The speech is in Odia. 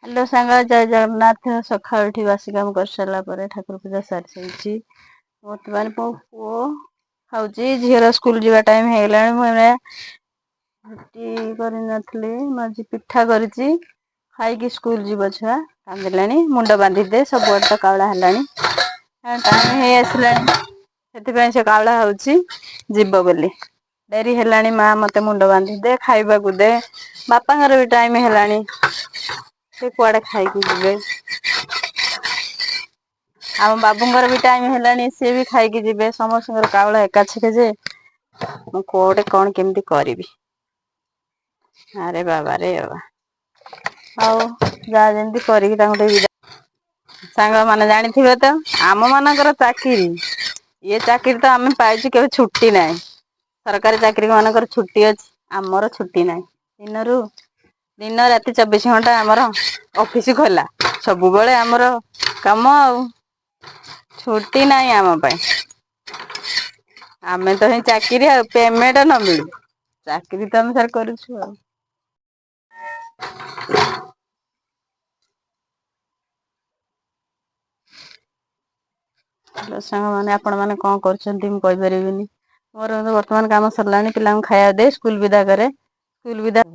ହ୍ୟାଲୋ ସାଙ୍ଗ, ଜୟ ଜଗନ୍ନାଥ। ସକାଳୁ ଉଠି ବାସି କାମ କରିସାରିଲା ପରେ ଠାକୁର ପୂଜା ସାରି ସାରିଛି। ବର୍ତ୍ତମାନ ମୋ ପୁଅ ଖାଉଛି। ଝିଅର ସ୍କୁଲ ଯିବା ଟାଇମ୍ ହେଇଗଲାଣି। ମୁଁ ଏବେ ରୁଟି କରିନଥିଲି, ମୁଁ ଆଜି ପିଠା କରିଛି। ଖାଇକି ସ୍କୁଲ ଯିବ ଛୁଆ। କାନ୍ଦିଲାଣି, ମୁଣ୍ଡ ବାନ୍ଧିଦେ। ସବୁଆଡ଼େ ତ କାଉଳା ହେଲାଣି, ଟାଇମ୍ ହେଇ ଆସିଲାଣି, ସେଥିପାଇଁ ସେ କାଉଳା ହଉଛି ଯିବ ବୋଲି। ଡେରି ହେଲାଣି ମା, ମତେ ମୁଣ୍ଡ ବାନ୍ଧିଦେ, ଖାଇବାକୁ ଦେ। ବାପାଙ୍କର ବି ଟାଇମ୍ ହେଲାଣି, ସେ କୁଆଡ଼େ ଖାଇକି ଯିବେ। ଆମ ବାବୁଙ୍କର ବି ଟାଇମ୍ ହେଲାଣି, ସିଏ ବି ଖାଇକି ଯିବେ। ସମସ୍ତଙ୍କର କାଉଳା ଏକାଛେକେ ଯେ ମୁଁ କୋଉଟେ କଣ କେମିତି କରିବି। ଆରେ ବାବା ରେ ବାବା। ଆଉ ଯାହା ଯେମିତି କରିକି ତାଙ୍କୁ ଟିକେ ବିଦା। ସାଙ୍ଗମାନେ ଜାଣିଥିବେ ତ, ଆମ ମାନଙ୍କର ଚାକିରି, ଇଏ ଚାକିରି ତ ଆମେ ପାଇଛୁ, କେବେ ଛୁଟି ନାହିଁ। ସରକାରୀ ଚାକିରି ମାନଙ୍କର ଛୁଟି ଅଛି, ଆମର ଛୁଟି ନାହିଁ। ଦିନରୁ ଦିନ ରାତି 24 ଘଣ୍ଟା ଆମର ଅଫିସ ଖୋଲା, ସବୁବେଳେ ଆମର କାମ, ଆଉ ଛୁଟି ନାହିଁ ଆମ ପାଇଁ। ଆମେ ତ ହିଁ ଚାକିରି, ଆଉ ପେମେଣ୍ଟ ନ ମିଳୁ, ଚାକିରି ତ ଆମେ ସାର୍ କରୁଛୁ। ଆଉ ହ୍ୟାଲୋ ସାଙ୍ଗମାନେ, ଆପଣମାନେ କ'ଣ କରୁଛନ୍ତି ମୁଁ କହିପାରିବିନି। ମୋର ବର୍ତ୍ତମାନ କାମ ସରିଲାଣି। ପିଲାଙ୍କୁ ଖାଇବା ଦେଇ ସ୍କୁଲ ବିଦା କରେ, ସ୍କୁଲ ବିଦା।